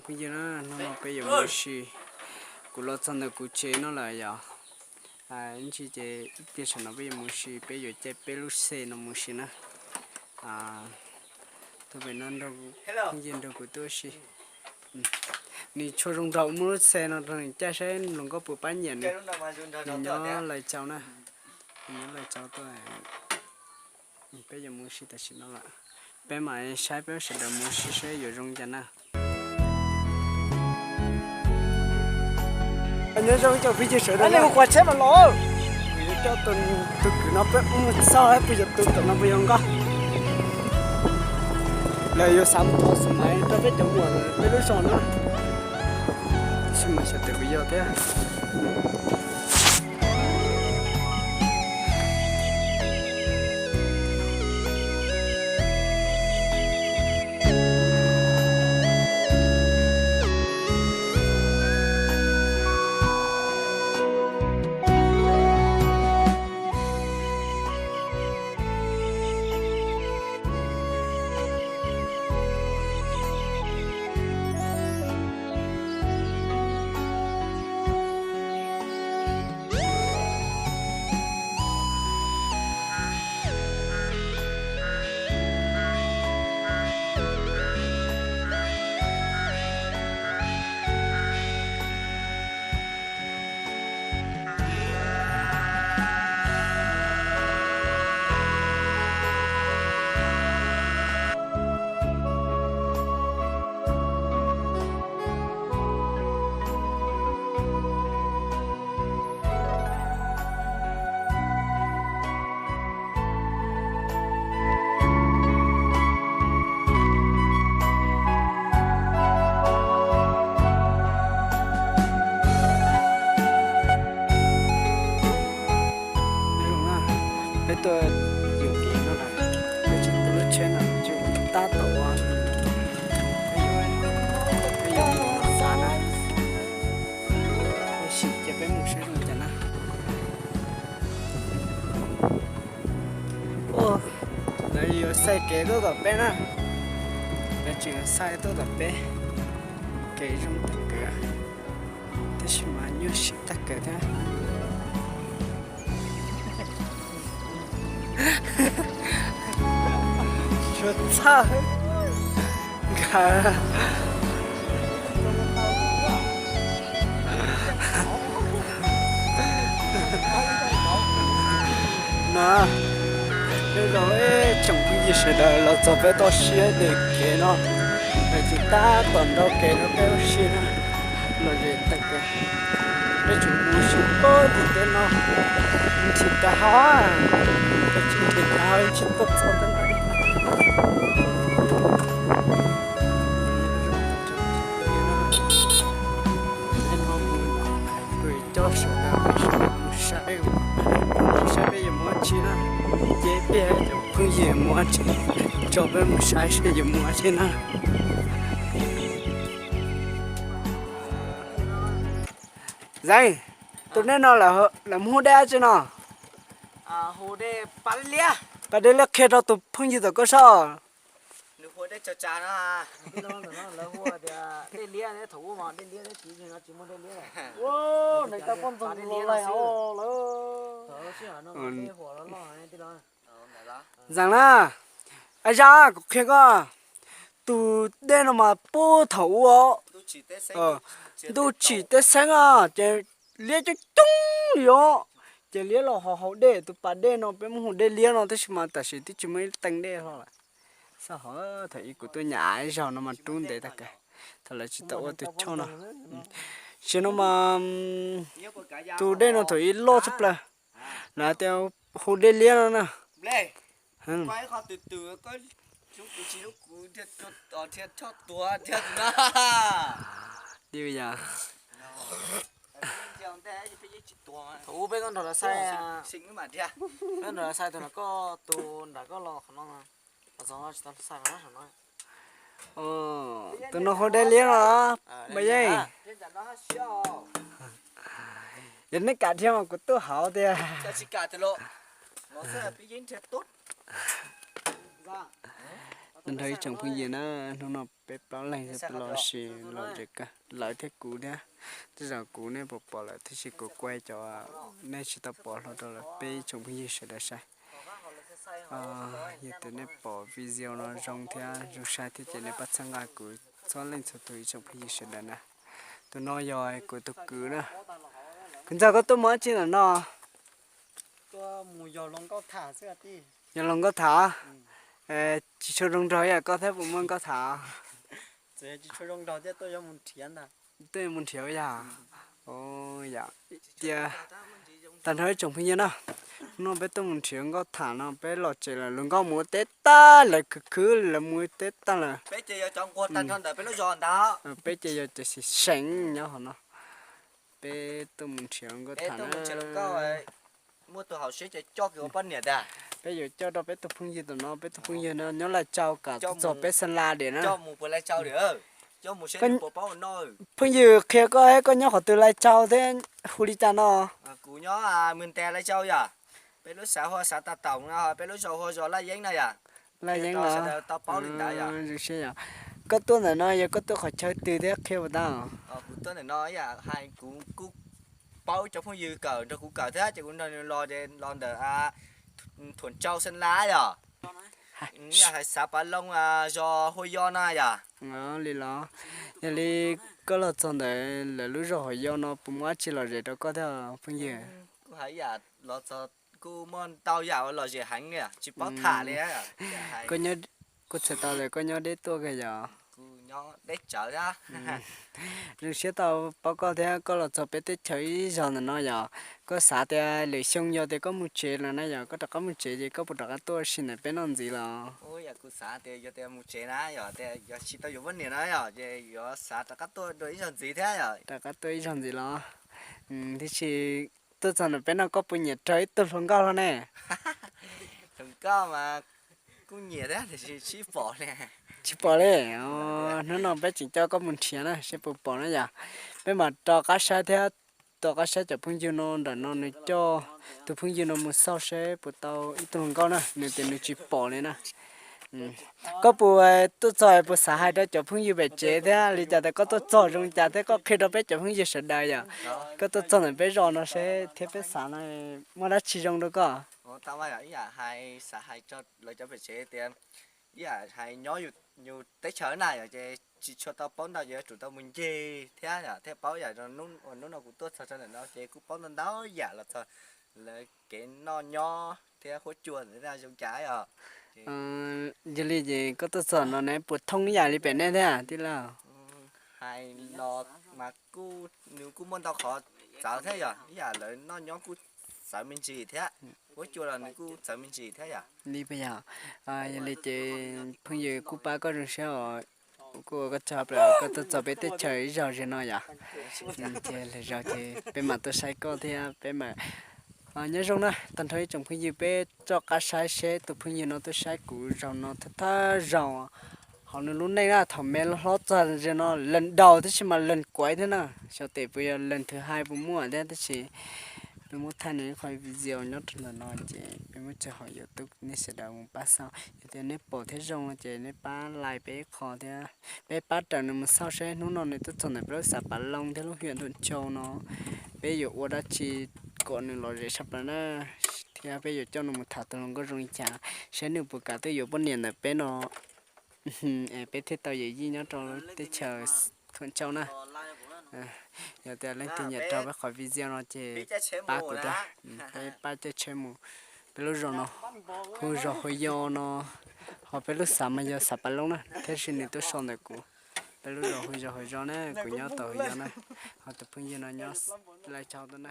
Phooj ywg na, hnub no peb yuav mus ua si, kuv los txog ntawm kuv tsev no lawm yom. Ib ntsis ces ib pliag saum no peb yuav mus ua si, peb yuav caij peb lub xe no mus ua si na. Tuaj pem no nrog phooj ywg nrog kuv tuaj ua si. Nws tshua zoo nraug, muab lub xe no rau nws caij saib hluas nkauj puas pab nyiam nws. Nws nyob Laus Caus na, nws nyob Laus Caus tuaj. Peb yuav mus ua si tam sim no lawm, peb mam saib peb sawv daws mus ua si saib yuav zoo cas na. Nyob zoo ib co phooj ywg sawv daws, kuv yuav coj tus kwv no peb mus txog peb yuav tu tom no peb yuav nqaj. Lawv yuav xav mus thov xim maiv rau peb cov muam peb lub zos na. Tab sis mas xyov tes puas yog thiab. Peb tuaj yuam kev no lawm, peb tseem tu lub tsheb no tseem tab tom ua, peb yuav xav na, tab sis ces peb mus saib zoo cas na. Lawv yuav xaij kev tuaj tom peb na, lawv tseem yuav xaij tuaj tom peb, kev zoo tag kawg, tab sis mas nyuaj siab tag kawg thiab. Suav txhawj nkawd na. Nyob zoo ib tsoom phooj ywg sawv daws, los txog peb toj siab tes kev no, lawv tseem tab tom nrau kev rau peb ua si na. Los ze tag kev, peb tseem mus ua si pem tim tej no, nrhiav tag hauv, peb tseem nrhiav tag hauv tsis tuaj txog tej no. Coj sawv daws mus saib, mus saib peb yuav mus dab tsi na, ces peb cov phooj ywg mus dab tsi, tso peb mus saib saib yuav mus dab tsi na. Zeev, tus dej no lawv mus hu dej dab tsi no? Pas dej liab, qhia rau tus phooj ywg tom koj saib. Zeev na, a zaj kuv qhia koj, tus dej no mas puag thaum ub, ntuj tsim teb xeeb os, ces liab coob coob li os, ces liab los haus haus dej. Tus pas dej no peb muab hu dej liab no tab sis mas tam sim twb tsis muaj ib teeg dej hlo lawm. Xav hov thaum ub kuv tuaj nyob ib zaug no mas rub ntev tag kawg, thaum lawv tsis tau ua tus choj no. Sim no mas tus dej no thaum ub loj tshaj plaws, lawv tias hu dej liab no na. Thaum ub peb tuaj nrog lawv xaij, peb nrog lawv xaij tus nram koj, tus nram koj los qhov no, tsis tau xaij qhov no. Tus no hu dej liab no, Npawg Yeej. Yog nej kam dhia mas kuv tuaj hauv tiag. Tag nrho ib tsoom phooj ywg na, hnub no peb plaub leeg los sis los zem kawg, lawv thiab kuv thiab. Tej zaum kuv nej puas pom lawm, tab sis kuv kuaj cov nej tsis tau pom hlo rau lawv peb ib tsoom phooj ywg sawv daws saib. Yog tias nej pom video no zoo thiab zoo saib thiab ces nej pab txhawb nqa kuv txhua leej txhua tus ib tsoom phooj ywg sawv daws na. Tus no yog kuv tus kwv na. Kwv ntxawg, koj tuaj mus dab tsi ntawm no? Yog los nkauj tham, tsis tshua zoo nraug yam koj thiab puas muaj nkauj tham? Tuaj mus nrhiav yog. Tias tag nrho ib tsoom phooj ywg na, hnub no peb tuaj mus nrhiav nkauj tham no, peb los tsev lawm, luag nkauj mus ua teb tag, lawv khwv khwv lawv mus ua teb tag lawm. Peb ces yog cov seem nyob hauv no. Peb tuaj mus nrhiav nkauj tham na. Peb yuav coj rau peb tus phooj ywg tom no, peb tus phooj ywg no nyob Lai Châu, kam tuaj txog peb Xeem Las diam na. Phooj ywg, qhia koj, koj nyob qhov twg Lai Châu thiab hu li cas no? Peb lub xav hu xav tas taum no, peb lub zos hu zos Laj Yeeb no yom. Laj Yeeb los? Zoo siab yom. Koj tuaj ntawm no yog koj tuaj qhov chaw twg thiab qhia puas tau? Kuv tuaj ntawm no yom, hais kuv kuj paub cov phooj ywg kawm nrog kuv kawm thiab ces kuv nrog nws los ces los ntawm Thuam Tsau Xeem Las yom. Yog hais xav Pav Loo zos Hua Yo no yom. Li los, yog li koj los txog ntawm lawv lub zos Hua Yo no puas muaj dab tsi lom zem rau koj thiab phooj ywg? Kuj hais yam los txog kuj muaj ntau yam uas lom zem heev li, tsis paub tham li. Kuv txhais tau tias koj nyob deb tuaj kawg yom. Zoo siab tau paub koj thiab koj los txog peb teb chaws ib zaug ntawm no yom. Koj xav tias lwm xyoo yog tias koj mus tsev lawm na yom, koj rov qab mus tsev ces koj puas rov qab tuaj si ntawm peb noj ntxiv los? Yog tias mus tsev na yom, tias yog tsis tau yuav poj niam na yom, ces yuav xav rov qab tuaj dua ib zaug ntxiv thiab yom. Rov qab tuaj ib zaug ntxiv los? Tiam sis tuaj txog ntawm peb no koj puas nyiam raug ib tug hluas nkauj hlo ne? Hluas nkauj mas kuj nyiam thiab tiam sis tsis pom li. Tsis pom li. Hnub no peb tseem coj koj mus nrhiav na seb puas pom na yom. Peb mam rov qab saib thiab, rov qab saib cov phooj ywg no ntawm no nws coj tus phooj ywg no mus xauj seb puas tau ib tug hluas nkauj na, nws tias nws tsis pom li na. Koj puas tuaj txog puas xav hais rau cov phooj ywg pem tsev thiab li cas tias koj tuaj txog zoo li cas thiab koj qhia rau peb cov phooj ywg sawv daws yom. Koj tuaj txog ntawm peb zos no seb thiab peb xav no muaj dab tsi zoo rau koj? Ib yam hais xav hais rau lawv cov pem tsev tias ib yam hais nyob yus teb chaws na yom, ces tsis tshua tau paub ntau ces yuav tsum tau mus ncig thiab yom, thiaj paub yam hnub no kuv tuaj txog rau ntawm no ces kuj paub ntau ntau yam los txog lawv kev noj nyob thiab huab cua ntawd zoo cas yom. Yog li ces koj tuaj txog no ne puas thoob ib yam li pem nej thiab tij laug? Hais los mas kuj, nws kuj muaj ntau qhov txawv thiab yom, ib yam lawv noj nyob kuj txawv me ntsis thiab, huab cua los nws kuj txawv me ntsis thiab yom. Li puas yog? Yog li ces phooj ywg kuj pab koj zoo siab os, kuj ua koj tsaug plaws koj tuaj txog peb teb chaws ib zaug zaum no yom. Ces lwm zaus ces peb mam tuaj saib koj thiab peb mam nyob zoo na. Tag nrho ib tsoom phooj ywg, peb rov qab saib seb tus phooj ywg no tuaj saib kuv zaum no thawj thawj zaug hauv nws lub neej na. Thaum me hlob txog zaum no leej daus tab sis mas leej kuav thiab na, xyov tes puas yog leej thwv hais puas muaj thiab tab sis peb muab thaij nws ib qho video nyob rau ntawm no ces peb muab tso hauv YouTube nej sawv daws mus pab xauj. Yog tias nej pom thiab zoo ces nej pab like peb ib qho thiab peb pab raws nws mus xauj seb hnub no nws tuaj txog ntawm peb lub xav Pav Loo thiab lub hiam Thuam Tsau no, peb yuav ua dab tsi kom nws lom zem tshaj plaws na, thiab peb yuav coj nws mus tham tus hluas nkauj zoo li cas seb nws puas kam tuaj yuav poj niam ntawm peb no. Es peb thiaj tau yawm yij nyob rau teb chaws Thuam Tsau na. Yog tias leej twg nyiam raug peb qhov video no ces pab kuv thiab, peb pab caij tsheb mus. Peb lub zos no hu zos Hua Yo no, ho peb lub xav mas yog xav Pav Loo na, tab sis nws tuaj so ntawm kuv. Peb lub zos hu zos Hua Yo na, kuv nyob tau Hua Yo na, ho tus phooj ywg no nyob Lai Châu tuaj na.